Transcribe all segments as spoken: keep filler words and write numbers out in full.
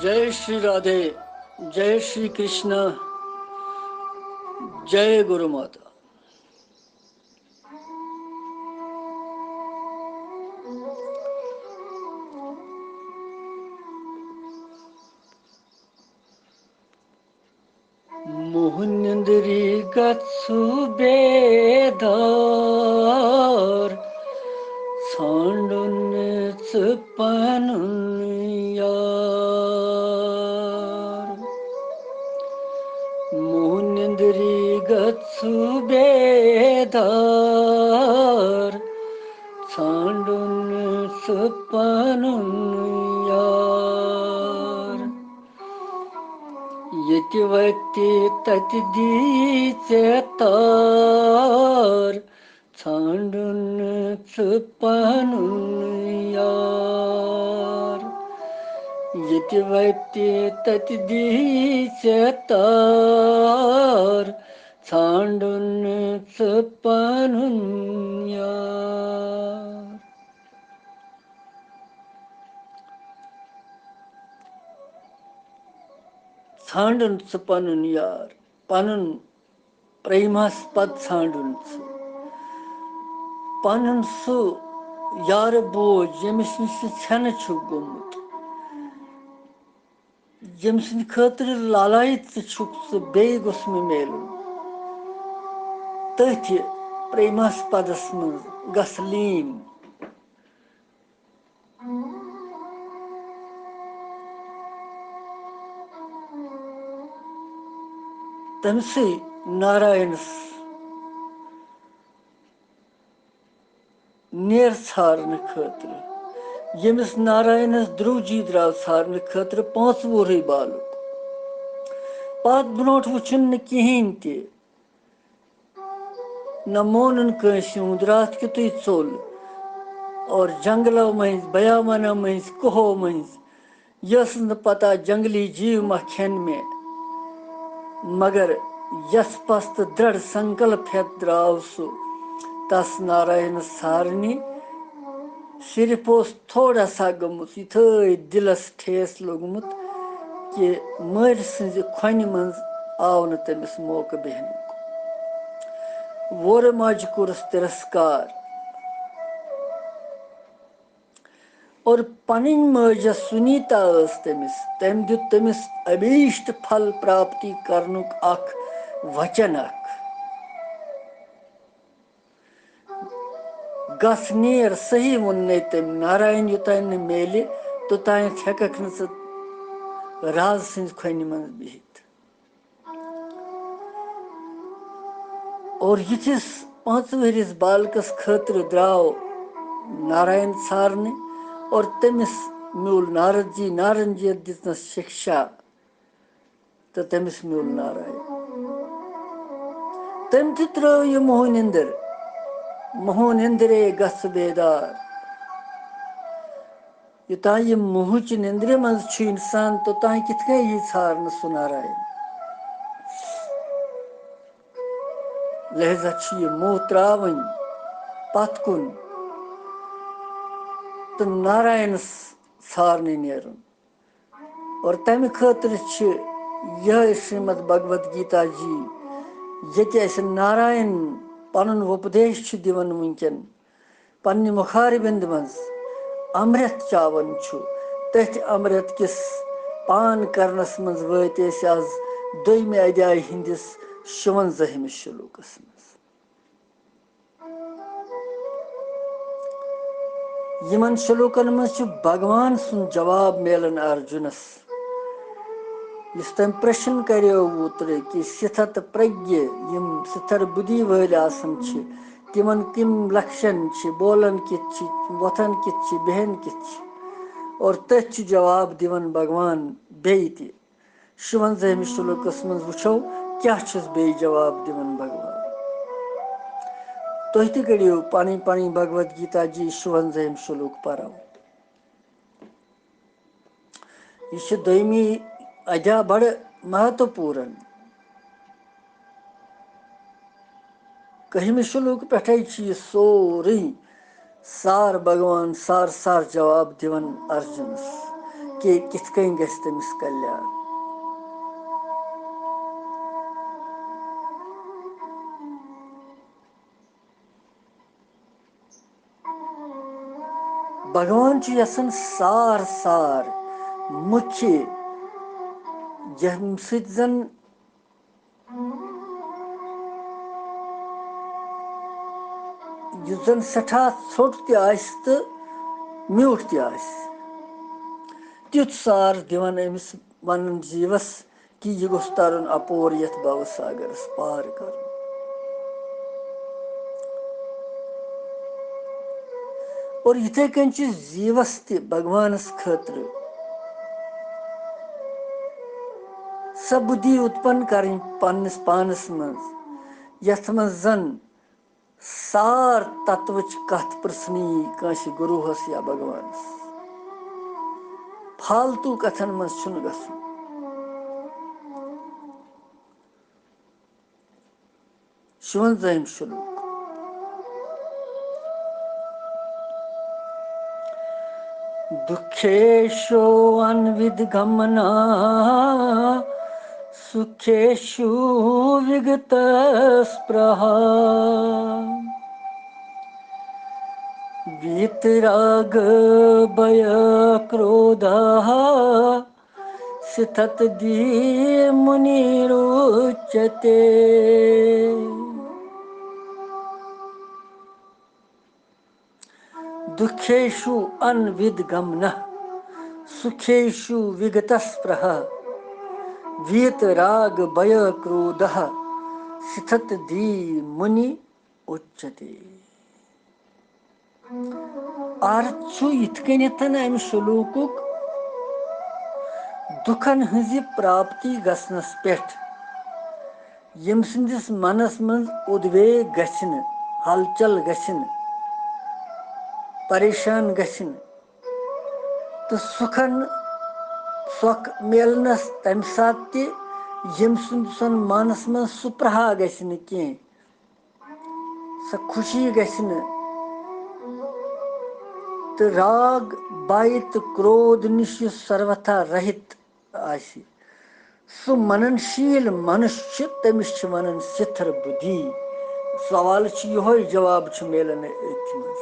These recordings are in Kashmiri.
जय श्री राधे, जय श्री कृष्ण, जय गुरु माता। मोह निंद्री गत्सु बेदार, ژھانٛڈُن ژٕ پنُن یار۔ موہ نندری گژھُ بیدار، ژھانڈُن ژٕ پنُن یار۔ ییٚتہِ وتہِ تتہِ دی ژےٚ تار، ژھانڈُن ژٕ پنُن یار۔ ییٚتہِ وتہِ تتہِ دی ژےٚ تار، ژھانڈُن ژٕ پنُن یار۔ ژھانڈُن ژٕ پنُن یار، پنُن پریماس پد ژھانڈُن ژٕ۔ پنُن سُہ یارٕ بوج، ییٚمِس نِش ژٕ ژھٮ۪نہٕ چھُکھ گوٚمُت، ییٚمہِ سٕنٛدِ خٲطرٕ لالایت ژٕ چھُکھ، سُہ بیٚیہِ گوٚژھ مےٚ میلُن۔ تٔتھۍ پریماس پدس منٛز گژھ لیٖن۔ تٔمۍ سٕے ناراینس نیر ژھارنہٕ خٲطرٕ، ییٚمِس ناراینس دروجی درٛاو ژھارنہٕ خٲطرٕ پانٛژھ وُہرٕے بالُک۔ پتھ برونٛٹھ وُچھُن نہٕ کِہیٖنۍ تہِ۔ نہ مونُن کٲنٛسہِ ہُنٛد، راتھ کیُتُے ژوٚل۔ اور جنگلو مٔنٛزۍ، بیابانو مٔنٛزۍ، کوہو مٔنٛزۍ، یہِ ٲسٕس نہٕ پتہ جنگلی جیٖو ما کھٮ۪ن مےٚ۔ مگر یَس پستہٕ درٛڑ سنکلپ ہٮ۪تھ درٛاو سُہ تس ناراینس ژھارنہِ۔ صرف اوس تھوڑا سا گٔمٕژ یِتھٲے دِلس ٹھیس لوٚگمُت کہِ مٲلۍ سٕنٛزِ کھۄنہِ منٛز آو نہٕ تٔمِس موقعہٕ بیٚہنُک۔ وورٕ ماجہِ کوٚرُس تِرسکار۔ اور پنٕنۍ مٲج یۄس سُنیٖتا ٲس تٔمِس، تٔمۍ دیُت تٔمِس ابھیشٹ پھل پراپتی کرنُک اکھ وچن اکھ۔ گژھ نیر، صحیح ووٚننے تٔمۍ، ناراین یوٚتانۍ نہٕ میلہِ، توٚتانٮ۪تھ ہٮ۪ککھ نہٕ ژٕ راز سٕنٛزِ کھۄنہِ منٛز بِہِتھ۔ اور یِتھِس پانٛژھ وٕہرِس بالکس خٲطرٕ درٛاو ناراین ژھارنہِ اور تٔمِس میوٗل نارد جی، نارد جِیَن دِژنس شِکشا۔ تہٕ تٔمِس میوٗل ناراین۔ تٔمۍ تہِ ترٲو یہِ موہہٕ نِندٕر، موہہٕ نِندرے گژھٕ بیدار۔ یوٚتام یہِ موہٕچہِ نِندرِ منٛز چھُ اِنسان، توٚتام کِتھ کٔنۍ یی ژھارنہٕ سُہ ناراین؟ لہذا چھُ یہِ موہ ترٛاوٕنۍ پتھ کُن تہٕ ناراینس ژھارنہِ نیرُن۔ اور تمہِ خٲطرٕ چھِ یِہے شریمد بھگوت گیتا جی، ییٚتہِ اسہِ ناراین پنُن وۄپدیش چھُ دِوان وٕنکیٚن پننہِ مُخارِ بِنٛد منٛز۔ امرت چاوان چھُ، تٔتھۍ امرت کِس پان کرنس منٛز وٲتۍ أسۍ از دوٚیمہِ ادھیایہِ ہٕنٛدِس شُونٛزٲہمِس شلوکس منٛز۔ یِمن شلوکن منٛز چھُ بھگوان سُنٛد جواب میلان ارجُنس، یُس تٔمۍ پرشن کریو اوترٕ کہِ ستھت پرگیہ، یِم ستھر بُدھی وٲلۍ آسان چھِ، تِمن کِم لکشن چھِ، بولان کِتھ چھِ، وۄتھان کِتھ چھِ، بیہان کِتھ چھِ۔ اور تٔتھۍ چھُ جواب دِوان بھگوان بیٚیہِ تہِ۔ شُونٛزٲہمِس شلوکس منٛز وٕچھو کیٛاہ چھُس بیٚیہِ جواب دِوان بھگوان۔ تُہۍ تہِ کٔڑِو پنٕنۍ پنٕنۍ بھگوت گیتا جی شُونٛزٲہِم شلوک پرو۔ یہِ چھِ دوٚیمہِ ادھیا بڑٕ مہتوپورن۔ کٔہمہِ شلوک پٮ۪ٹھے چھُ یہِ سورُے سار بھگوان سار سار جواب دِوان ارجُنس۔ کہِ کِتھ کٔنۍ گژھِ تٔمِس کلیان۔ بھگوان چھُ یژھان سار سار مُکھِ، ییٚمہِ سۭتۍ زن یُس زن سٮ۪ٹھاہ ژھوٚٹ تہِ آسہِ تہٕ میوٗٹھ تہِ آسہِ، تیُتھ سار دِوان أمِس، ونان جیٖوس کہِ یہِ گوٚژھ ترُن اپور یتھ بھو ساگرس پار کرُن۔ اور یِتھے کٔنۍ چھِ جیٖوس تہِ بھگوانس خٲطرٕ سۄ بُدھی اُتپن کرٕنۍ پننِس پانس منٛز، یتھ منٛز زن سار تتوٕچ کتھ پرژھنہٕ یی کٲنٛسہِ گروہس یا بھگوانس۔ فالتو کتھن منٛز چھُنہٕ گژھُن۔ شُوَنزٲہِم شلوک۔ दुःखेषु अन्विद्गमना सुखेषु विगतस्पृहा। वीतरागभयक्रोधः स्थितधीर्मुनिरुच्यते। दुःखेषु अन्विद्गमनः सुखेषु विगतस्पृहः। वीतरागभयक्रोधः स्थितधीर्मुनि उच्यते। ارتھ چھُ یِتھ کٔنٮ۪تھ امہِ شلوکُک، دُکھن ہٕنزِ پراپتی گژھنس پٮ۪ٹھ ییٚمہِ سٕنٛدِس منس منٛز اُدویگ گژھِ نہٕ، ہلچل گژھِ نہٕ، پریشان گژھِ نہٕ تہٕ سُکھن، سۄکھ میلنس تمہِ ساتہٕ تہِ ییٚمہِ سُنٛد زن منس منٛز سُپرہا گژھِ نہٕ کینٛہہ، سۄ خوشی گژھِ نہٕ۔ تہٕ راگ، بھے تہٕ کرودھ نِش یُس سروتھا رہِت آسہِ، سُہ منن شیٖل منُش چھُ، تٔمِس چھِ ونان سِتھر بُدھی۔ سوال چھُ یِہوے، جواب چھُ میلان أتھۍ منٛز۔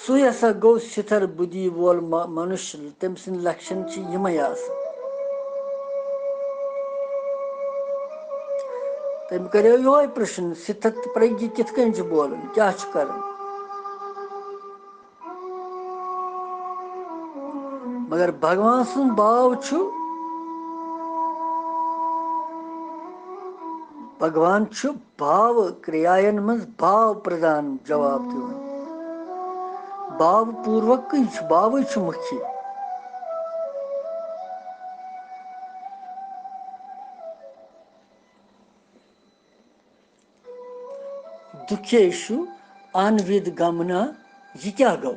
سُے ہسا گوٚو سِتھر بُدھی وول م-، منُش، تٔمۍ سٕنٛدۍ لکشن چھِ یِمے آسان۔ تٔمۍ کریو یِہوے پرٛشن، سِتھت پرٛگی کِتھ کٔنۍ چھُ بولان، کیٛاہ چھُ کران؟ مگر بھگوان سُنٛد باو چھُ، بھگوان چھُ باو کرٛیاین منٛز باو پردان جواب دِوان۔ باو پوٗروکٕے چھُ، باوٕے چھُ مُکھی۔ دُکھیشو انوِد گمنا، یہِ کیٛاہ گوٚو؟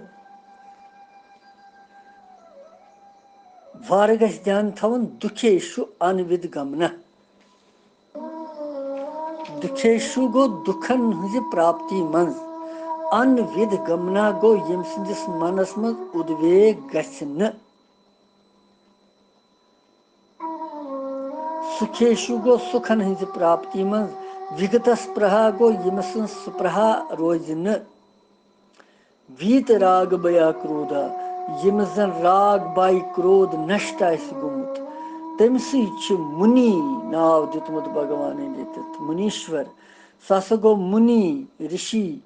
وارٕ گژھِ دھیان تھاوُن، دُکھیشو انوِد گمنا۔ دُکھیشو گوٚو دُکھن ہٕنٛزِ پراپتی منٛز۔ انوِد گمنا گوٚو ییٚمہِ سٕنٛدِس منس منٛز اُدویگ گژھِ نہٕ۔ سُکھیشو گوٚو سُکھن ہٕنٛزِ پراپتی منٛز، وِگتس پرہا گوٚو ییٚمہِ سٕنٛز سُپرہا روزِ نہٕ۔ ویٖت راگ بیا کرودھا، ییٚمِس زن راگ باے کرودھ نشٹ آسہِ گوٚمُت، تٔمۍ سٕے چھِ مُنی ناو دیُتمُت بھگوانن ییٚتٮ۪تھ، مُنیٖشور۔ سُہ ہسا گوٚو مُنی، رِشی،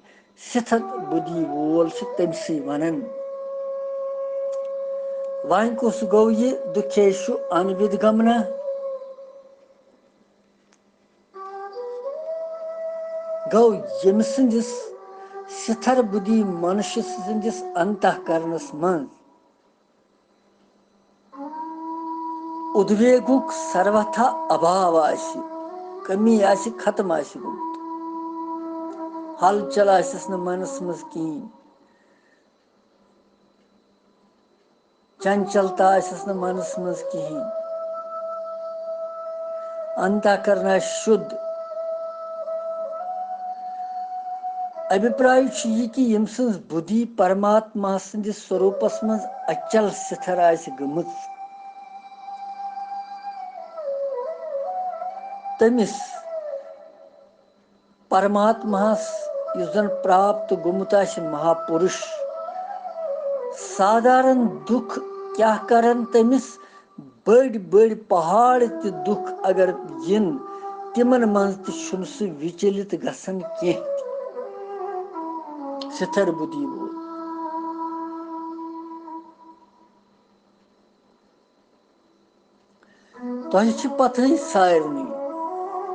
سِتھت بُدھی وول چھُ تٔمۍ سٕے وَنان۔ وۄنۍ کُس گوٚو یہِ دُکھیشو انوِد گمنا؟ گوٚو ییٚمہِ سٕنٛدِس سِتھر بُدھی منُشہِ سٕنٛدِس انتہ کرنس منٛز اُدویگُک سروتھا ابھاو آسہِ، کمی آسہِ، ختم آسہِ گوٚمُت۔ ہلچل آسٮ۪س نہٕ منس منٛز کِہیٖنۍ، چنچلتا آسٮ۪س نہٕ منس منٛز کِہیٖنۍ، انتہ کرنا شُد۔ ابھیپراے چھُ یہِ کہِ ییٚمہِ سٕنٛز بُدھی پرماتما سٕنٛدِس سوروپس منٛز اچل سِتھر آسہِ گٔمٕژ، تٔمِس پرماتماہس، یُس زن پراپت گوٚمُت آسہِ مہاپُرُش، سادھارن دُکھ کیٛاہ کرن تٔمِس؟ بٔڑۍ بٔڑۍ پہاڑ تہِ دُکھ اگر یِن، تِمن منٛز تہِ چھُنہٕ سُہ وِچلِت گژھان کینٛہہ تہِ۔ سِتھر بُدھی وول۔ تۄہہِ چھِ پتہٕے سارنٕے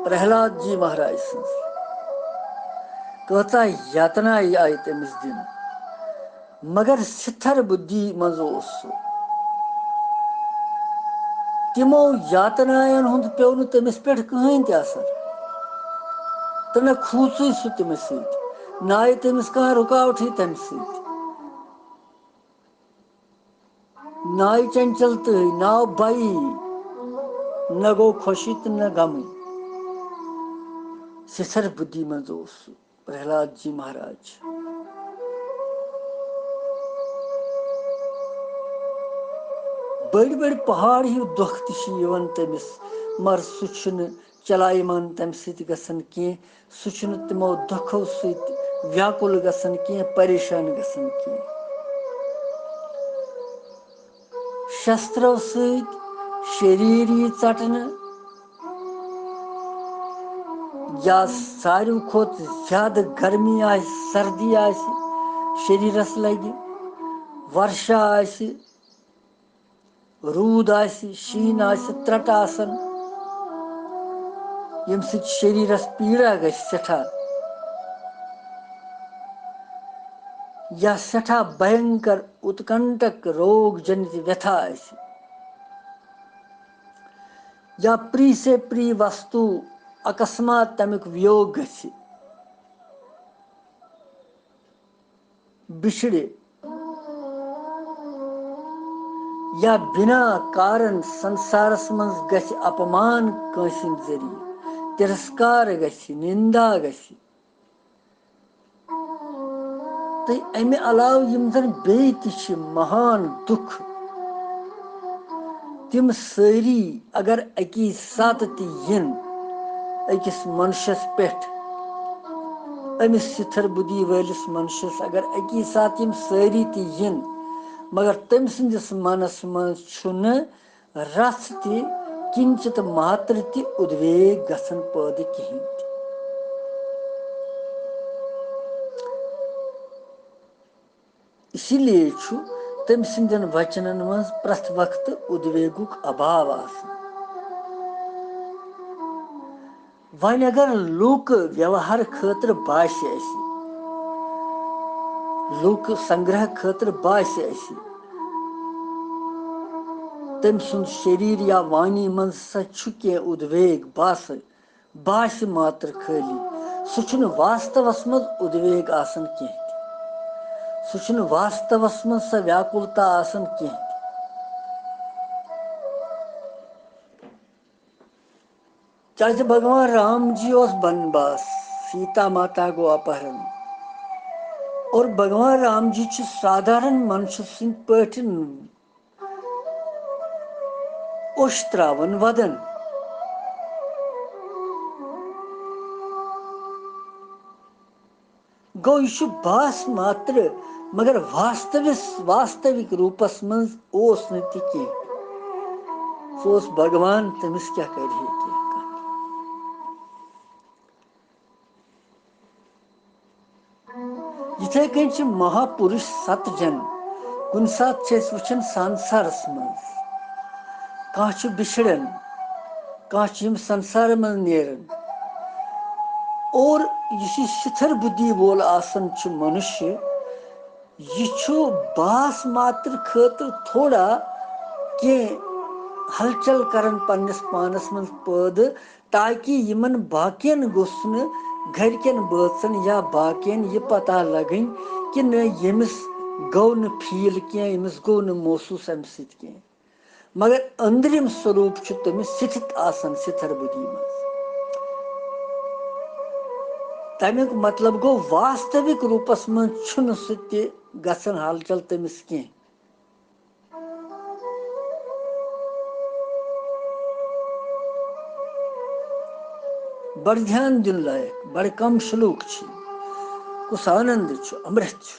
پرہلاد جی مہاراج سٕنٛز کۭژاہ یتنا آیہِ تٔمِس دِنہٕ، مگر سِتھر بُدھی منٛز اوس سُہ۔ تِمو یاتناین ہُنٛد پیوٚو نہٕ تٔمِس پٮ۪ٹھ کٕہٕنۍ تہِ اثر، تہٕ نہ کھوٗژٕے سُہ تٔمِس سۭتۍ، نہ آیہِ تٔمِس کانٛہہ رُکاوٹھٕے تَمہِ سۭتۍ۔ نہ آیہِ چنچلتٕے، نہ آو بھیی، نہ گوٚو خوشی تہٕ نہ غمٕے۔ سِتھر بُدھی منٛز اوس سُہ پرہلاد جی مہاراج۔ بٔڑۍ بٔڑۍ پہاڑ ہیوٗ دۄکھ تہِ چھِ یِوان تٔمِس، مگر سُہ چھُنہٕ چلایمان تَمہِ سۭتۍ گژھان کینٛہہ، سُہ چھُنہٕ تِمو دۄکھو سۭتۍ ویاکُل گژھان کینٛہہ، پریشان گژھان کینٛہہ۔ شسترو سۭتۍ شریٖر یی ژٹنہٕ، یا ساروی کھۄتہٕ زیادٕ گرمی آسہِ، سردی آسہِ، شریٖرس لگہِ، ورشا آسہِ، روٗد آسہِ، شیٖن آسہِ، ترٛٹہٕ آسن، ییٚمہِ سۭتۍ شریٖرس پیٖڑا گژھِ سٮ۪ٹھاہ، یا سٮ۪ٹھاہ بھینکر اُتکنٹک روگ جنت ویتھا آسہِ، یا پری سے پری وستو اکسمات تمیُک ویوگ گژھِ، بِچھڑِ، یا بِنا کارن سنسارس منٛز گژھِ اپمان کٲنٛسہِ ہٕنٛدِ ذٔریعہٕ، تِرسکار گژھِ، نِندا گژھِ۔ تہٕ اَمہِ علاوٕ یِم زن بیٚیہِ تہِ چھِ مہان دُکھ، تِم سٲری اگر اَکی ساتہٕ تہِ یِن أکِس منشس پٮ۪ٹھ، أمِس سِتھر بُدھی وٲلِس منشس اگر اَکی ساتہٕ یِم سٲری تہِ یِن، مگر تٔمۍ سٕنٛدِس منس منٛز چھُنہٕ رژھ تہِ، کِنچِت ماتر تہِ اُدویگ گژھن پٲدٕ کِہیٖنۍ تہِ۔ اسی لیے چھُ تٔمۍ سٕنٛدٮ۪ن وچنن منٛز پرٛٮ۪تھ وقتہٕ اُدویگُک ابھاو آسان۔ وۄنۍ اگر لوٗکہٕ ویوہار خٲطرٕ باسہِ اَسہِ، لوٗکہٕ سنگرہ خٲطرٕ باسہِ اَسہِ، تٔمۍ سُنٛد شریٖر یا وانی منٛز ہسا چھُ کینٛہہ اُدویگ باسان، باسہِ ماتر خٲلی، سُہ چھُنہٕ واستوس منٛز اُدویگ آسان کینٛہہ تہِ۔ سُہ چھُنہٕ واستوس منٛز سۄ ویاکُلتا آسان کینٛہہ تہِ۔ کیازِ بھگوان رام جی اوس بنواس، سیتا ماتا گوٚو اپہرن، اور بھگوان رام جی چھُ سادھارن منشہٕ سٕنٛدۍ پٲٹھۍ اوٚش تراوان ودان۔ گوٚو، یہِ چھُ باس ماتر، مگر واستوِس، واستوِک روٗپس منٛز اوس نہٕ تہِ کینٛہہ۔ سُہ اوس بھگوان، تٔمِس کیٛاہ کرِ ہے کینٛہہ کانٛہہ۔ یِتھے کٔنۍ چھِ مہاپُرُش ستجن۔ کُنہِ ساتہٕ چھِ أسۍ وٕچھان سنسارس منٛز، کانٛہہ چھُ بِچھڑان، کانٛہہ چھُ ییٚمہِ سنسارٕ منٛز نیران۔ اور یُس یہِ سِتھر بُدھی وول آسان چھُ منُشیہ، یہِ چھُ باس ماتر خٲطرٕ تھوڑا کینٛہہ ہلچل کران پننِس پانس منٛز پٲدٕ، تاکہِ یِمن باقین گوٚژھ نہٕ، گرِکٮ۪ن بٲژن یا باقین، یہِ پتہ لگٕنۍ کہِ نہ، ییٚمِس گوٚو نہٕ فیٖل کینٛہہ، ییٚمِس گوٚو نہٕ محسوٗس امہِ سۭتۍ کینٛہہ۔ مگر أنٛدرِم سوروٗپ چھُ تٔمِس سِتھِت آسان سِتھر بُدھی منٛز۔ تَمیُک مطلب گوٚو، واستوِک روٗپس منٛز چھُنہٕ سُہ تہِ گژھان ہلچل تٔمِس کینٛہہ۔ بڑٕ دھیان دیُن لایق، بڑٕ کم شلوک چھِ۔ کُس آنند چھُ، امرت چھُ۔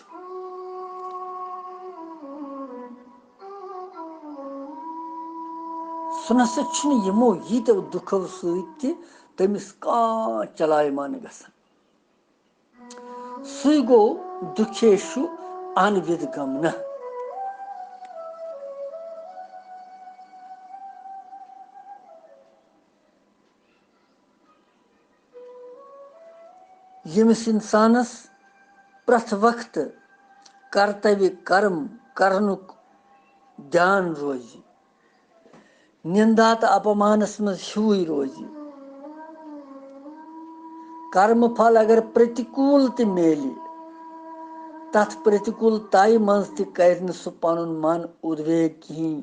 سُہ نسا چھُنہٕ یِمو ییٖتیو دُکھو سۭتۍ تہِ تٔمِس کانٛہہ چلایمان گژھان۔ سُے گوٚو دُکھیشو انوِد گمنہ۔ ییٚمِس اِنسانَس پرٛٮ۪تھ وقتہٕ کرتویہ کرم کرنُک دیان روزِ، نِندا تہٕ اپمانس منٛز ہیوٗے روزِ۔ کرمہٕ پھل اگر پرتیکوٗل تہِ میلہِ، تتھ پرتیکوٗل تایہِ منٛز تہِ کرِ نہٕ سُہ پنُن من اُدویگ کِہیٖنۍ۔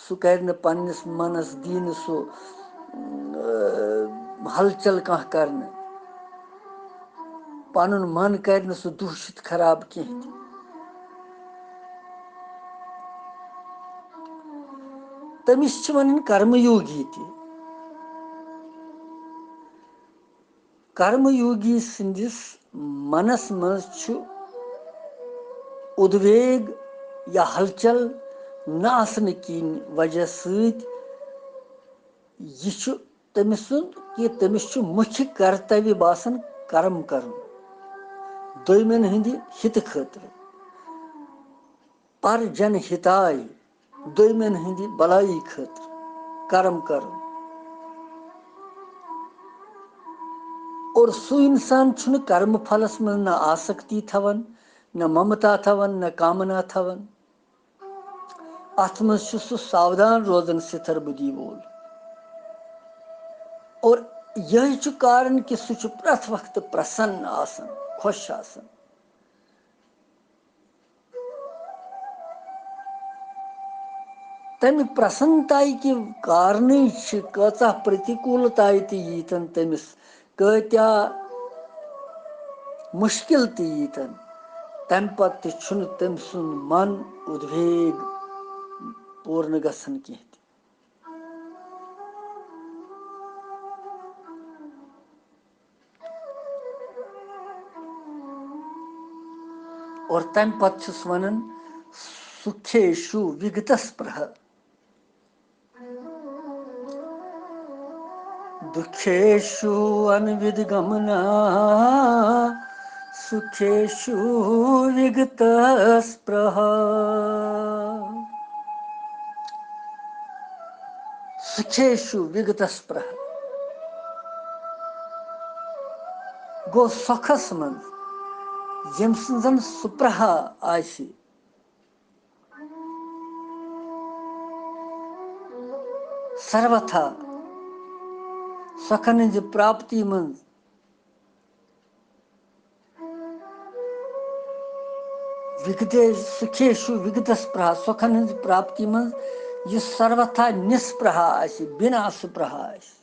سُہ کرِ نہٕ پننِس منس، دی نہٕ سُہ، اۭں، ہلچل کانٛہہ کرنہٕ۔ پنُن من کرِ نہٕ سُہ دوٗشِت خراب کینٛہہ تہِ۔ تٔمِس چھِ ونان کرم یوگی تہِ۔ کرم یوگی سٕنٛدِس منس منٛز چھُ اُدویگ یا ہلچل نہ آسنہٕ کِنۍ وجہ سۭتۍ یہِ چھُ تٔمۍ سُنٛد کہِ تٔمِس چھُ مُکھِ کرتویہ باسان کرم کرُن، دوٚیمٮ۪ن ہٕنٛدِ ہِتہٕ خٲطرٕ، پر جن ہتایہ، دوٚیمٮ۪ن ہٕنٛدِ بلایی خٲطرٕ کرم کرُن۔ اور سُہ انسان چھُنہٕ کرمہٕ پھلس منٛز نہ آسکتی تھاوان، نہ ممتا تھاوان، نہ کامنا تھاوان۔ اتھ منٛز چھُ سُہ ساودھان روزان سِتھر بُدھی وول۔ اور یہے چھُ کارن کہِ سُہ چھُ پرٛٮ۪تھ وقتہٕ پرسن آسان، خۄش آسان۔ تمہِ پرسنتایہِ کہِ کارنٕے چھِ کۭژاہ پرتیکوٗلتایہِ تہِ ییٖتن تٔمِس، کۭتیاہ مُشکِل تہِ ییٖتن، تمہِ پتہٕ تہِ چھُنہٕ تٔمۍ سُنٛد من اُدویگ پوٗرٕ گژھان کینٛہہ تہِ۔ اور تمہِ پتہٕ چھُس ونان، سُکھیشو وِگتس پرہ، دُکھیشو انوِد گمنا، سُکھیشو وِگتس پرہ۔ سُکھیشو وِگتس پرہ۔ گوٚو سۄکھس منٛز ییٚمۍ سٕنٛز زن سُپرہا آسہِ، سروتھا سۄکھن ہٕنٛزِ پراپتی منٛز وِگتے، سُکھیشو وِگتس پرہا، سۄکھن ہٕنٛزِ پراپتی منٛز یُس سروتھا نِسپرہا آسہِ، بِنا سُپرہا آسہِ۔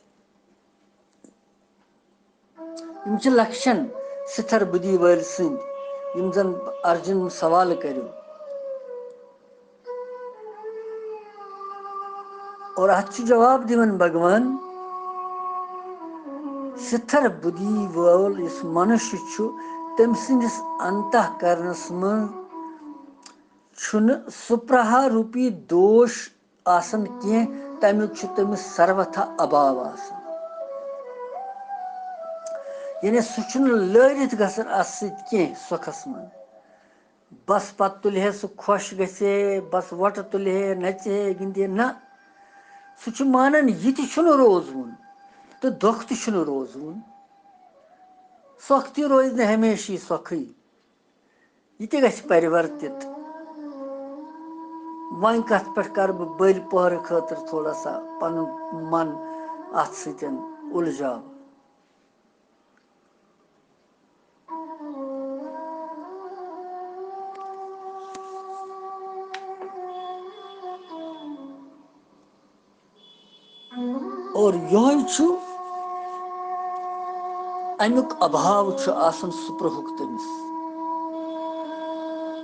یِم چھِ لَکشَن سِتھر بُدھی وٲلۍ سٕنٛدۍ، یِم زَن ارجُن سوال کٔرِو۔ اور اَتھ چھُ جواب دِوان بھگوان، سِتھر بُدھی وول یُس مَنُش چھُ، تٔمۍ سٕنٛدِس انتہ کرنَس منٛز چھُنہٕ سُپرہا روٗپی دوش آسان کینٛہہ، تَمیُک چھُ تٔمِس سروتھا ابھاو آسان۔ یعنی سُہ چھُنہٕ لٲرِتھ گژھان اَتھ سۭتۍ کینٛہہ سۄکھَس منٛز۔ بس پتہٕ تُلہِ ہے سُہ خۄش گژھِ ہے، بس وۄٹہٕ تُلہِ ہے، نژِ ہے، گِنٛدِ ہے، نہ۔ سُہ چھُ مانان یہِ تہِ چھُنہٕ روزوُن تہٕ دۄکھ تہِ چھُنہٕ روزوُن۔ سۄکھ تہِ روزِ نہٕ ہمیشہِ سۄکھٕے۔ یہِ تہِ گژھِ پرِورتِت۔ وۄنۍ کتھ پٮ۪ٹھ کرٕ بہٕ بٔلۍ پٔہرٕ خٲطرٕ تھوڑا سا پنُن من اتھ سۭتۍ الجھاو؟ اور یہوے چھُ اَمیُک اَبھاو چھُ آسان سُپرہُک تٔمِس۔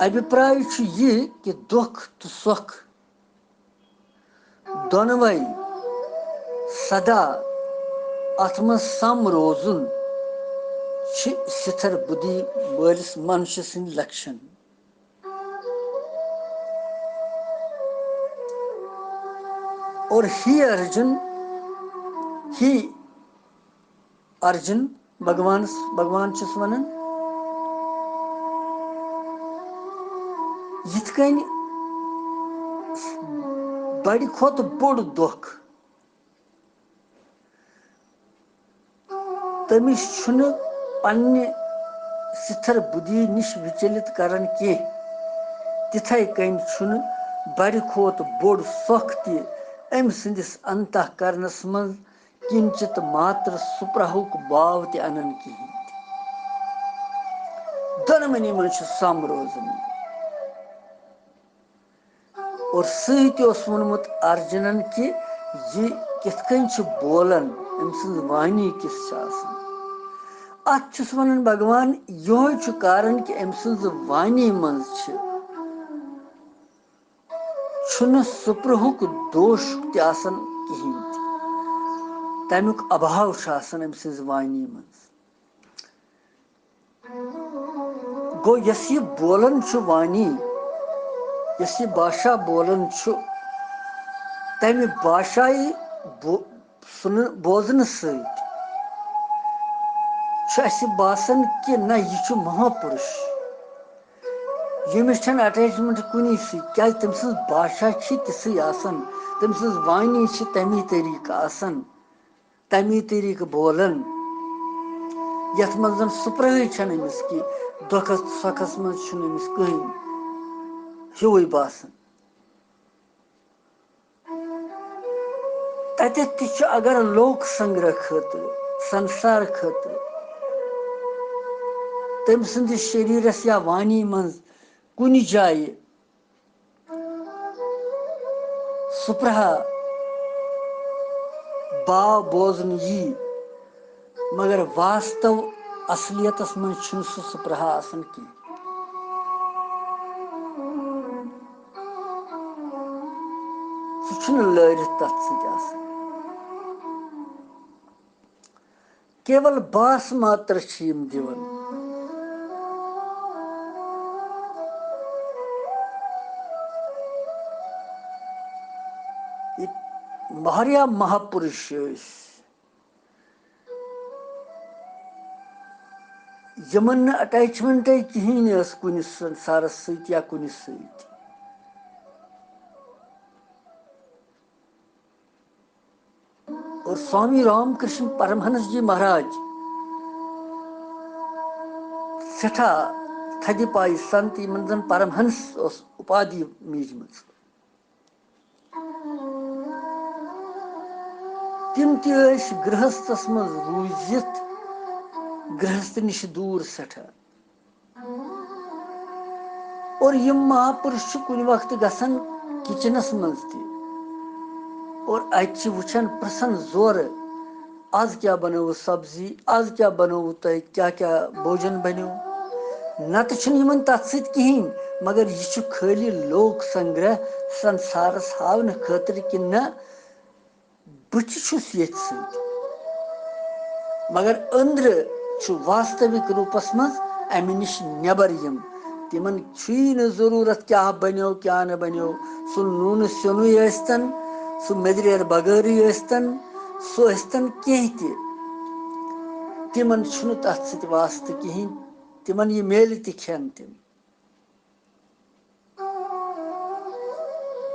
اَبھِپراے چھُ یہِ کہِ دۄکھ تہٕ سۄکھ دۄنوَے سدا اَتھ منٛز سَم روزُن چھِ سِتھر بُدھی وٲلِس منشہٕ سٕنٛدۍ لَکشَن۔ اور ہی ارجن، ہی ارجن، بھگوانس، بھگوان چھُس ونان، یِتھ کٔنۍ بڑِ کھۄتہٕ بوٚڑ دۄکھ تٔمِس چھُنہٕ پننہِ سِتھر بُدھی نِش وِچلِت کران کینٛہہ، تِتھے کٔنۍ چھُنہٕ بڑِ کھۄتہٕ بوٚڑ سۄکھ تہِ أمۍ سٕنٛدِس انتہ کرنس منٛز کِنچِت ماتر سُپرہُک باو تہِ انان کِہیٖنۍ تہِ۔ دۄنوٕنی منٛز چھُ سم روزان۔ اور سۭتۍ اوس ووٚنمُت ارجُنن کہِ یہِ کِتھ کٔنۍ چھُ بولان، أمۍ سٕنٛز وانی کِژھ چھِ آسان۔ اتھ چھُس ونان بھگوان، یِہوے چھُ کارن کہِ أمۍ سٕنٛز وانی منٛز چھِ، چھُنہٕ سُپرہُک دوش تہِ آسان کِہیٖنۍ تہِ۔ تمیُک ابھاو چھُ آسان أمۍ سٕنٛزِ وانی منٛز۔ گوٚو، یۄس یہِ بولان چھُ وانی، یۄس یہِ باشا بولان چھُ، تمہِ باشایہِ بو-، سُنہٕ بوزنہٕ سۭتۍ چھُ اَسہِ باسان کہِ نہ، یہِ چھُ مہاپُرُش۔ ییٚمِس چھَنہٕ attachment کُنی سۭتۍ، کیٛازِ تٔمۍ سٕنٛز باشا چھِ تِژھٕے آسان، تٔمۍ سٕنٛز وانی چھِ تَمی طریٖقہٕ آسان۔ تَمی طریٖقہٕ بولان، یَتھ منٛز زَن سُپرہٕے چھَنہٕ أمِس کینٛہہ، دۄکھَس سۄکھَس منٛز چھُنہٕ أمِس کٕہٕنۍ ہیوٗوٕے باسان۔ تَتٮ۪تھ تہِ چھُ اگر لوک سنگرہ خٲطرٕ، سنسار خٲطرٕ، تٔمۍ سٕنٛدِس شریٖرَس یا وانی منٛز کُنہِ جایہِ سُپرہا باو بوزنہٕ یی، مگر واستو اصلیتس منٛز چھُنہٕ سُہ سُپرہا آسان کینٛہہ۔ سُہ چھُنہٕ لٲرِتھ تتھ سۭتۍ آسان۔ کیول باس ماتر چھِ یِم دِوان۔ یہِ واریاہ مہاپُرُش ٲسۍ، یِمن نہٕ attachment کِہیٖنۍ ٲس کُنہِ سنسارس سۭتۍ یا کُنہِ سۭتۍ۔ اور سوامی رام کرشن پرمہنس جی مہاراج سٮ۪ٹھاہ تھدِ پایہِ سنت، یِمن زن پرمہنس ٲس اُپادھی میٖجمٕژ۔ تِم تہِ ٲسۍ گرہستس منٛز روٗزِتھ گرہست نِش دوٗر سٮ۪ٹھاہ۔ اور یِم مہاپُرُش چھِ کُنہِ وقتہٕ گژھان kitchenس منٛز تہِ۔ اور اَتہِ چھِ وٕچھان، پرٛژھان زورٕ، "آز کیٛاہ بنٲوٕو سبزی؟ آز کیٛاہ بنٲوٕو تۄہہِ؟ کیٛاہ کیٛاہ بوجن بنیو؟" نتہٕ چھُنہٕ یِمن تتھ سۭتۍ کِہیٖنۍ، مگر یہِ چھُ خٲلی لوک سنگرہ سنسارس ہاونہٕ خٲطرٕ کہِ نہ، بہٕ تہِ چھُس ییٚتھۍ سۭتۍ، مگر أنٛدرٕ چھُ واستوِک روٗپس منٛز اَمہِ نِش نٮ۪بر یِم۔ تِمن چھُیی نہٕ ضروٗرت کیٛاہ بنیو، کیٛاہ نہٕ بنیو۔ سُہ نوٗنہٕ سیُنُے ٲسۍتن، سُہ میٚدریر بغٲرٕے ٲسۍتن، سُہ ٲسۍتن کینٛہہ تہِ۔ تِمن چھُنہٕ تتھ سۭتۍ واسطہٕ کِہیٖنۍ۔ تِمن یہِ میلہِ تہِ کھٮ۪ن تِم۔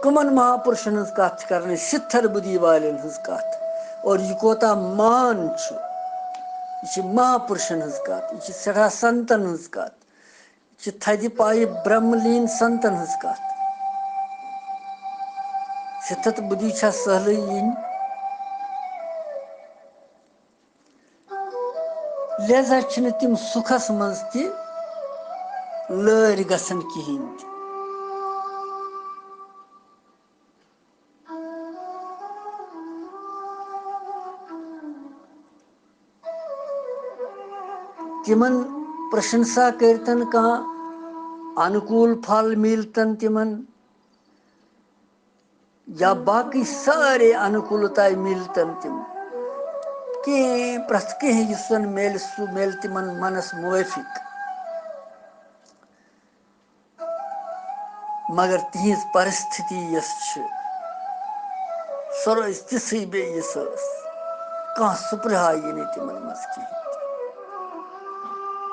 کٕمن مہاپُرشن ہٕنٛز کتھ چھِ کران أسۍ؟ سِتھر بُدھی والٮ۪ن ہٕنٛز کتھ۔ اور یہِ کوتاہ مان چھُ، یہِ چھِ مہاپُرشن ہٕنٛز کتھ، یہِ چھِ سٮ۪ٹھاہ سنتن ہٕنٛز کتھ، یہِ چھِ تھدِ پایہِ برہملیٖن سنتن ہٕنٛز کتھ۔ سِتھت بُدھی چھا سہلٕے یِنۍ؟ لہذا چھِنہٕ تِم سُکھس منٛز تہِ لٲرۍ گژھان کِہیٖنۍ تہِ۔ تِمن پرشنسا کٔرتن کانٛہہ انوکول پھل میلتن تِمن، یا باقٕے سارے انوکولتایہِ میلتن تِم، کینٛہہ، پرٛٮ۪تھ کینٛہہ یُس زن میلہِ، سُہ میلہِ تِمن منس موٲفِق۔ مگر تِہنٛز پرستھتی یۄس چھِ، سۄ روزِ تِژھٕے بیٚیہِ، یِژھ ٲس۔ کانٛہہ سُپرہا یی نہٕ تِمن منٛز کِہیٖنۍ تہِ۔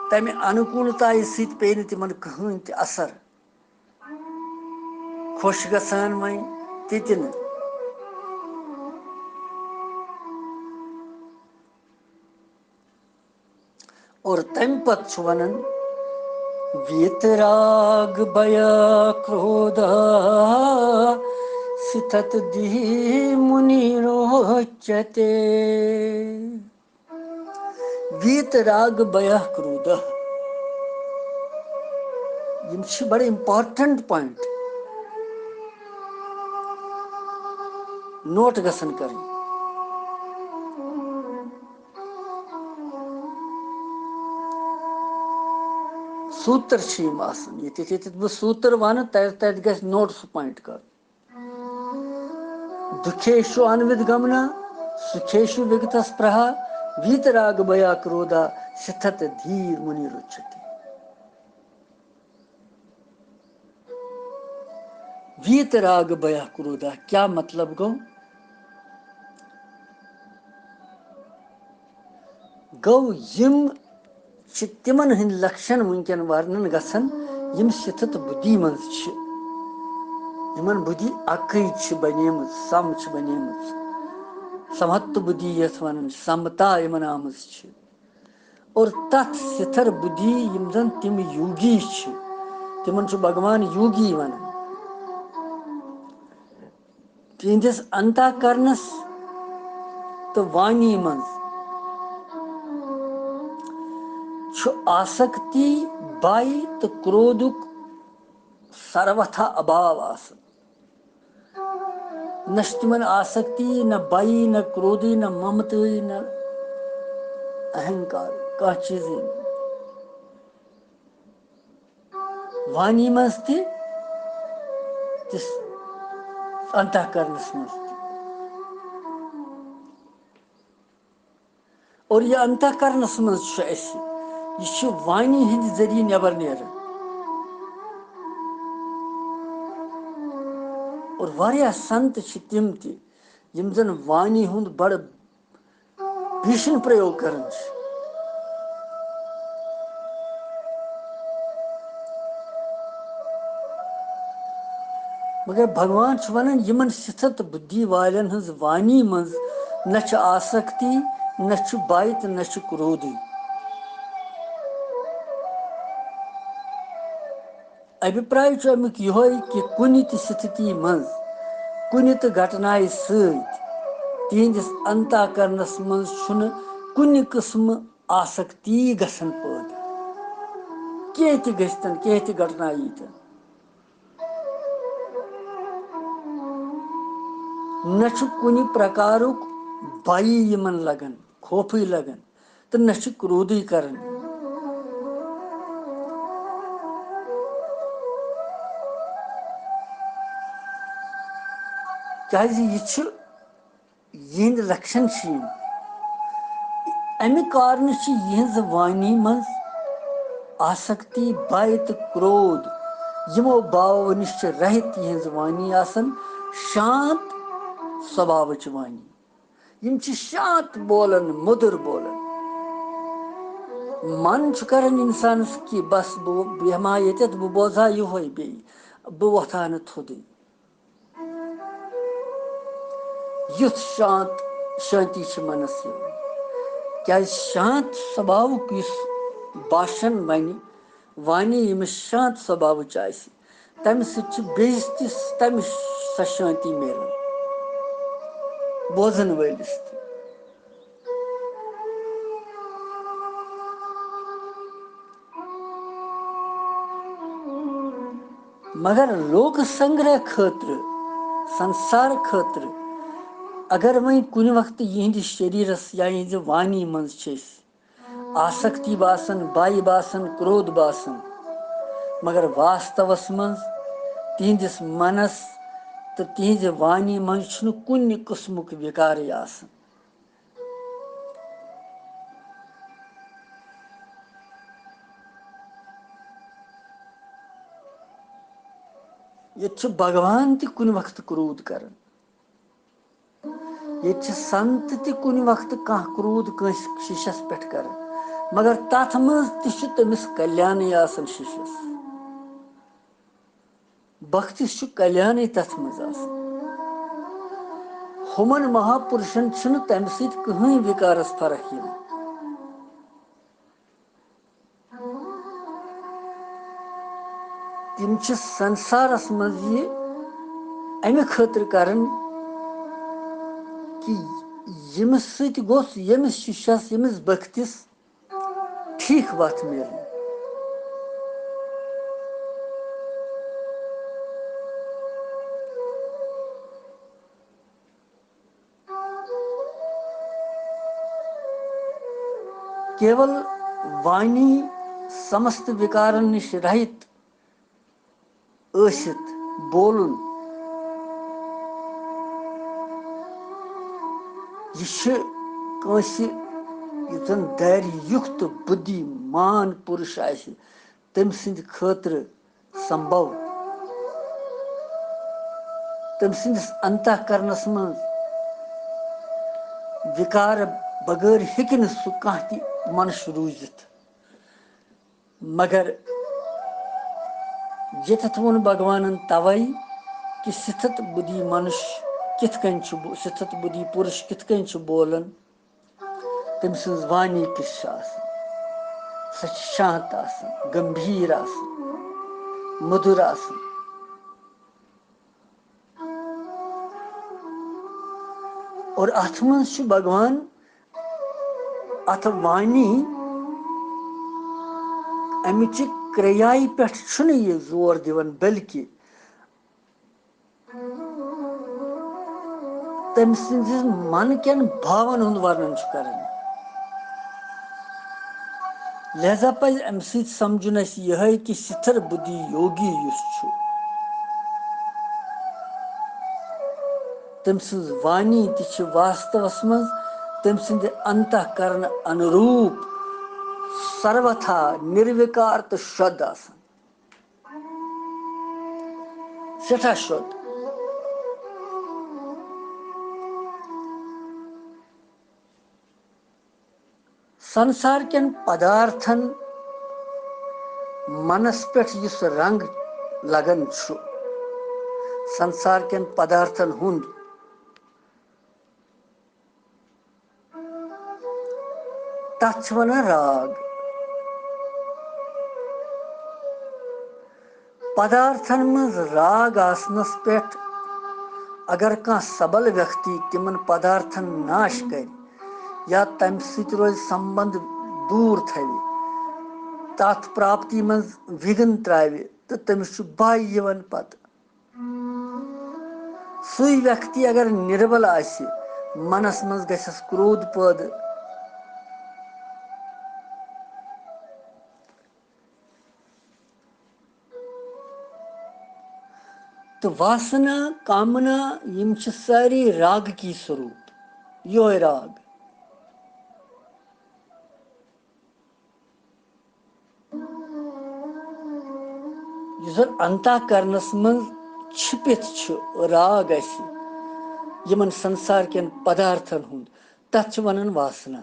تمہِ انوکولتایہِ سۭتۍ پیٚیہِ نہٕ تِمن کٕہٕنۍ تہِ اثر۔ خۄش گژھان وۄنۍ تہِ تہِ نہٕ۔ اور تمہِ پتہٕ چھُ ونان، ویتراگ بھیا کرودھا ستت دھی منی روچتے۔ ویتراگ بھیا کرودھا۔ یِم چھِ بڑٕ important point، نوٹ گژھن کرٕنۍ۔ سوٗتر چھِ یِم آسان۔ ییٚتٮ۪تھ، ییٚتٮ۪تھ بہٕ سوٗتر وَنہٕ، تَتہِ، تَتہِ گژھِ نوٹ سُہ point کرُن۔ دُکھیشو انوِد گمنا، سُکھیشو وِگت سپرہا، ویتراگ بھیا کرودھا، ستت دھیر منی رُچھتی۔ ویتراگ بھیا کرودھا کیا مطلب گوٚو؟ گوٚو یِم چھِ تِمن ہٕنٛدۍ لکشن وٕنکیٚن ورنن گژھان، یِم ستھت بُدھی منٛز چھِ، یِمن بُدھی اکٕے چھِ بنیمٕژ، سم چھِ بنیمٕژ، سمت بُدھی یتھ ونان، سمتا یِمن آمٕژ چھِ۔ اور تتھ ستھر بُدھی یِم زن تِم یوگی چھِ، تِمن چھُ بھگوان یوگی ونان۔ تِہنٛدِس انتہ کرنس تہٕ وانی منٛز چھُ آسکتی، بھے تہٕ کرودُک سروتھا ابھاو آسان۔ نہ چھِ تِمن آسکتی، نہ بھے، نہ کرودٕے، نہ ممتٕے، نہ اہنکار، کانٛہہ چیٖزٕے نہٕ۔ وانی منٛز تہِ، تِس انتہ کرنس منٛز تہِ۔ اور یہِ انتہ کرنس منٛز چھُ اَسہِ، یہِ چھُ وانی ہٕنٛدِ ذٔریعہٕ نٮ۪بر نیران۔ اور واریاہ سنت چھِ تِم تہِ، یِم زن وانی ہُنٛد بڑٕ بھیشن پریوگ کران چھِ۔ مگر بھگوان چھُ ونان، یِمن ستھت بُدھی والٮ۪ن ہٕنٛز وانی منٛز نہ چھِ آسکتی، نہ چھُ بھے تہٕ نہ چھُ کرودٕے۔ ابھیپراے چھُ امیُک یِہوٚے کہِ کُنہِ تہِ ستھتی منٛز، کُنہِ تہِ گھٹنایہِ سۭتۍ تِہنٛدِس انتہ کرنس منٛز چھُنہٕ کُنہِ قٕسمہٕ آسکتی گژھان پٲدٕ۔ کینٛہہ تہِ گٔژھتن، کینٛہہ تہِ گھٹنا ییٖتن، نہ چھُ کُنہِ پرکارُک بھے یِمن لگان، خوفٕے لگان، تہٕ نہ چھُ کرودٕے کران۔ کیازِ یہِ چھُ، یِہنٛدۍ لکشن چھِ یِم۔ امہِ کارنہٕ چھِ یِہنٛزِ وانی منٛز آسکتی، بھے تہٕ کرودھ، یِمو باوو نِش چھِ رہِت یِہنٛز وانی آسان، شانت سوبھاوٕچ وانی۔ یِم چھِ شانت بولان، مٔدٕر بولان۔ من چھُ کران اِنسانس کہِ بس بہٕ بیٚہمہٕ ہا ییٚتٮ۪تھ، بہٕ بوزٕ ہا یِہوٚے بیٚیہِ، بہٕ وۄتھٕ ہا نہٕ تھوٚدُے۔ یُتھ شانت، شانتی چھِ منس یِوان۔ کیازِ شانت سوبھاوُک یُس باشن ونہِ، وانی ییٚمِس شانت سوبھاوٕچ آسہِ، تمہِ سۭتۍ چھِ بیٚیِس تہِ تمہِ سۄ شانتی میلان بوزن وٲلِس تہِ۔ مگر لوک سنگرہ خٲطرٕ، سنسار خٲطرٕ، اگر وۄنۍ کُنہِ وقتہٕ یِہنٛدِس شریرس یا یِہنٛزِ وانی منٛز چھِ أسۍ آسکتی باسان، بھے باسان، کرودھ باسان، مگر واستوس منٛز تِہنٛدِس منس تہٕ تِہنٛزِ وانی منٛز چھُنہٕ کُنہِ قٕسمُک وِکارٕے آسان۔ ییٚتہِ چھُ بھگوان تہِ کُنہِ وقتہٕ کرودھ کران۔ ییٚتہِ چھِ سنت تہِ کُنہِ وقتہٕ کانٛہہ کرودھ کٲنٛسہِ شِشس پٮ۪ٹھ کران، مگر تتھ منٛز تہِ چھُ تٔمِس کلیانٕے آسان شِشس۔ بختِس چھُ کلیانٕے تتھ منٛز آسان۔ ہُمن مہاپُرشن چھُنہٕ تمہِ سۭتۍ کٕہٕنۍ وِکارس فرق یِوان۔ تِم چھِ سنسارس منٛز یہِ امہِ خٲطرٕ کران کہِ ییٚمِس سۭتۍ گوٚژھ، ییٚمِس شِشس، ییٚمِس بختِس ٹھیٖک وتھ میلٕنۍ۔ کیول وانی سمست وِکارن نِش رہِت ٲسِتھ بولُن، یہِ چھُ کٲنٛسہِ یُتھ زن دارِ یُکھ تہٕ بُدھی مان پُرُش آسہِ، تٔمۍ سٕنٛدِ خٲطرٕ سمبھو۔ تٔمۍ سٕنٛدِس انتہ کرنس منٛز وِکارٕ بغٲر ہیٚکہِ نہٕ سُہ کانٛہہ تہِ منُش روٗزِتھ۔ مگر ییٚتٮ۪تھ ووٚن بھگوانن توے کہِ سِتھت بُدھی منُش کِتھ کٔنۍ چھُ بو-، سِتھت بُدھی پُرُش کِتھ کٔنۍ چھُ بولان، تٔمۍ سٕنٛز وانی کِژھ چھِ آسان۔ سۄ چھِ شانت آسان، گمبھیر آسان، مٔدُر آسان۔ اور اتھ منٛز چھُ بھگوان اتھ وانی امچہِ کرٛیایہِ پٮ۪ٹھ چھُنہٕ یہِ زور دِوان، بلکہِ تٔمۍ سٕنٛدِ من کٮ۪ن بھاون ہُنٛد ورنن چھُ کران۔ لہذا پزِ امہِ سۭتۍ سمجھُن اسہِ یِہے کہِ سِتھر بُدھی یوگی یُس چھُ، تٔمۍ سٕنٛز وانی تہِ چھِ واستوس منٛز تٔمۍ سٕنٛدِ انتہ کرن انوروٗپ سروتھا نِروِکار تہٕ شُد آسان۔ سٮ۪ٹھاہ شُد۔ سنسار کٮ۪ن پدارتھن منس پٮ۪ٹھ یُس رنگ لگان چھُ، سنسار کٮ۪ن پدارتھن ہُنٛد، تتھ چھِ ونان راگ۔ پدارتھن منٛز راگ آسنس پٮ۪ٹھ اگر کانٛہہ سبل ویکتی تِمن پدارتھن ناش کرِ یا تمہِ سۭتۍ روزِ سمبند دوٗر تھاوِ، تتھ پراپتی منٛز وِگھن تراوِ، تہٕ تٔمِس چھُ بھے یِوان پتہٕ۔ سُے ویکتی اگر نِربل آسہِ، منس منٛز گژھٮ۪س کرودھ پٲدٕ۔ تہٕ واسنا، کامنا، یِم چھِ سٲری راگ کی سوروٗپ، یِہوے راگ۔ یُس زن انتہ کرنس منٛز چھپِتھ چھُ راگ اسہِ، یِمن سنسار کٮ۪ن پدارتھن ہُنٛد، تتھ چھِ ونان واسنا۔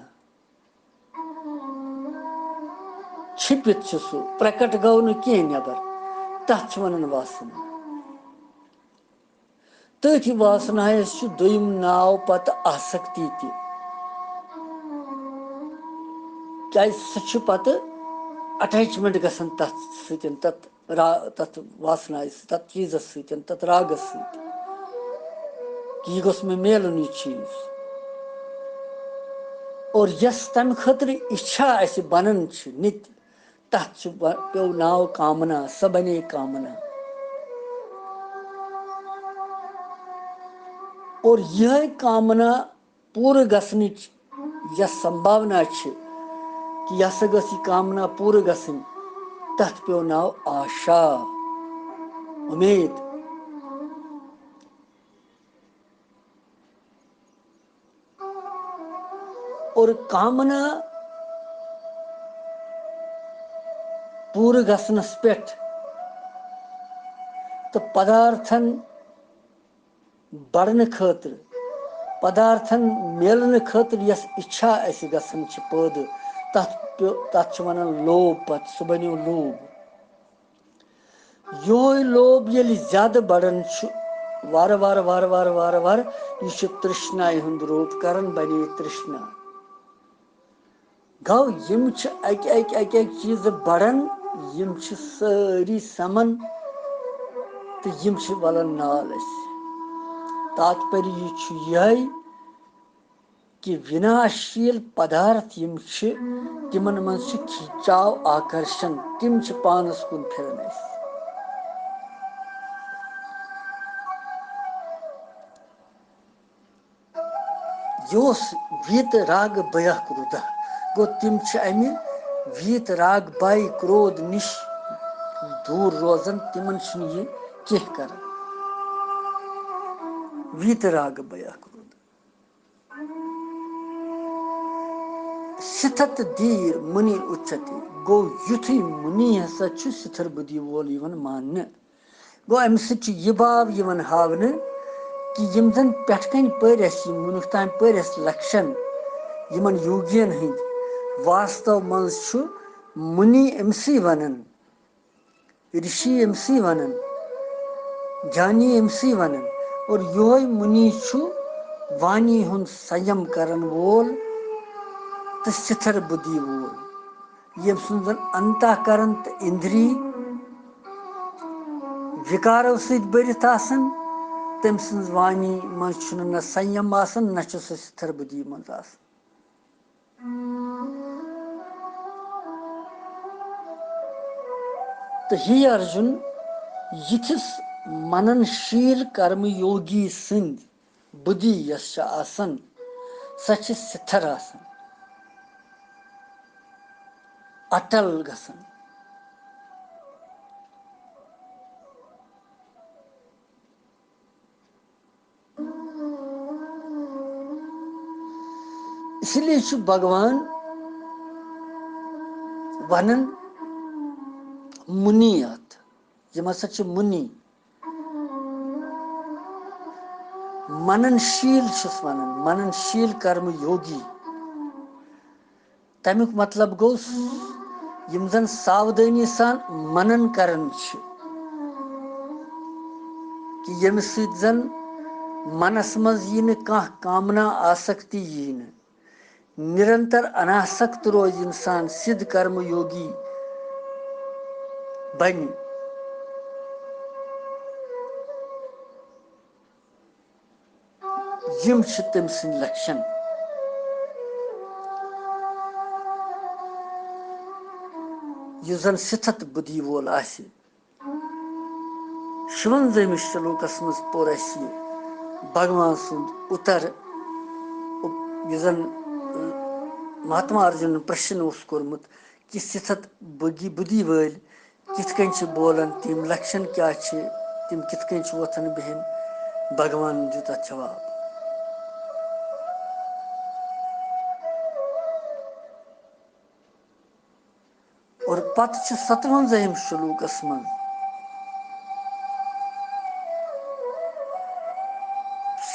چھپِتھ چھُ سُہ، پرکٹ گوٚو نہٕ کینٛہہ نٮ۪بر، تتھ چھِ ونان واسنا۔ تٔتھۍ واسنایس چھُ دوٚیِم ناو پتہٕ آسکتی تہِ۔ کیازِ سُہ چھُ پتہٕ attachment گژھان تتھ سۭتۍ، تتھ را-، تتھ واسنایہِ سۭتۍ، تتھ چیٖزس سۭتۍ، تتھ راگس سۭتۍ، کہِ یہِ گوٚژھ مےٚ میلُن یہِ چیٖز۔ اور یۄس تمہِ خٲطرٕ اِچھا اسہِ بنان چھِ نِتہِ، تتھ چھُ ب-، پیوٚو ناو کامنا، سۄ بنے کامنا۔ اور یِہے کامنا پوٗرٕ گژھنٕچ یۄس سمبھاونا چھِ، کہِ یہِ ہسا گٔژھ یہِ کامنا پوٗرٕ گژھٕنۍ، تَتھ پیوٚو ناو آشا، اُمید۔ اور کامنا پوٗرٕ گژھنس پٮ۪ٹھ تہٕ پدارتھن بڑنہٕ خٲطرٕ، پدارتھن میلنہٕ خٲطرٕ یۄس اِچھا اَسہِ گژھان چھِ پٲدٕ، تَتھ پیو-، تَتھ چھِ وَنان لوب، پَتہٕ سُہ بَنیو لوب۔ یِہوٚے لوب ییٚلہِ زیادٕ بڑان چھُ، وارٕ وارٕ، وارٕ وارٕ، وارٕ وارٕ، یہِ چھُ ترٛشنایہِ ہُنٛد روٗپ کران، بَنے ترٛشنا۔ گوٚو، یِم چھِ اَکہِ اَکہِ، اَکہِ اَکہِ چیٖزٕ بڑان، یِم چھِ سٲری سَمان تہٕ یِم چھِ وَلان نال اَسہِ۔ تاتپریہِ چھُ یِہوٚے کہِ وِناشیٖل پدارتھ یِم چھِ، تِمن منٛز چھُ کھِچاو، آکرشن، تِم چھِ پانس کُن پھِران اَسہِ۔ یہِ اوس ویٖت راگ بھیا کرودھا۔ گوٚو، تِم چھِ اَمہِ ویٖت راگ بھاے کرودھ نِش دوٗر روزان، تِمن چھُنہٕ یہِ کینٛہہ کران۔ ویٖت راگ بھیا کرودھا۔ ستھت دھیر مُنی اُچھتے۔ گوٚو، یُتھُے مُنی ہسا چھُ ستھر بُدھی وول یِوان ماننہٕ۔ گوٚو، اَمہِ سۭتۍ چھُ یہِ باو یِوان ہاونہٕ کہِ یِم زَن پٮ۪ٹھ کَنۍ پٔرۍ اَسہِ، یِم وُنیُک تام پٔرۍ اَسہِ لَکشَن یِمَن یوگیَن ہٕنٛدۍ، واستو منٛز چھُ مُنی أمسٕے وَنان، رِشی أمسٕے وَنان، گیانی أمسٕے وَنان۔ اور یِہوٚے مُنی چھُ وانی ہُنٛد سَنیم کَرَن وول تہٕ سِتھر بُدھی وول، ییٚمۍ سُنٛد زَن انتہ کرن تہٕ اِندری وِکارو سۭتۍ بٔرِتھ آسن، تٔمۍ سٕنٛز وانی منٛز چھُنہٕ نہ سنیم آسان، نہ چھُ سُہ سِتھر بُدھی منٛز آسان۔ تہٕ ہے ارجُن، یِتھِس منن شیٖل کرم یوگی سٕنٛدۍ بُدھی یۄس چھِ آسان، سۄ چھِ سِتھر آسان، اٹل گژھان۔ اس لیے چھُ بھگوان ونان مُنی اتھ، یِم ہسا چھِ مُنی۔ منن شیٖل چھُس ونان، منن شیٖل کرم یوگی۔ تَمیُک مطلب گوٚو س-، یِم زَن ساودٲنی سان منن کران چھِ، کہِ ییٚمہِ سۭتۍ زَن منس منٛز یی نہٕ کانٛہہ کامنا آسکتی یی نہٕ، نِرنتر اناسکت روزِ اِنسان، سِدھ کرم یوگی بنہِ۔ یِم چھِ تٔمۍ سٕنٛدۍ لَکشَن۔ یُس زَن سِتھت بُدھی وول آسہِ۔ شُوَنزٲہمِس شلوکَس منٛز پوٚر اَسہِ یہِ بھگوان سُنٛد اُتر، یُس زَن مہاتما ارجُنن پرٛشن اوس کوٚرمُت کہِ سِتھت بُدھی، بُدھی وٲلۍ کِتھ کٔنۍ چھِ بولان، تِم لَکشَن کیٛاہ چھِ، تِم کِتھ کٔنۍ چھِ وۄتھان بیٚہن، بھگوانَن دیُت اَتھ جواب۔ اور پتہٕ چھُ ستوَنزٲہِم شلوکَس منٛز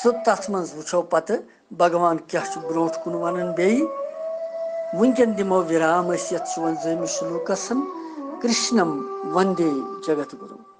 سُہ، تَتھ منٛز وٕچھو پتہٕ بھگوان کیٛاہ چھُ برونٛٹھ کُن وَنان بیٚیہِ۔ وٕنکٮ۪ن دِمو وِرام أسۍ یَتھ شُوَنزٲہمِس شلوکَس، کرشنم وندے جگت گُروم۔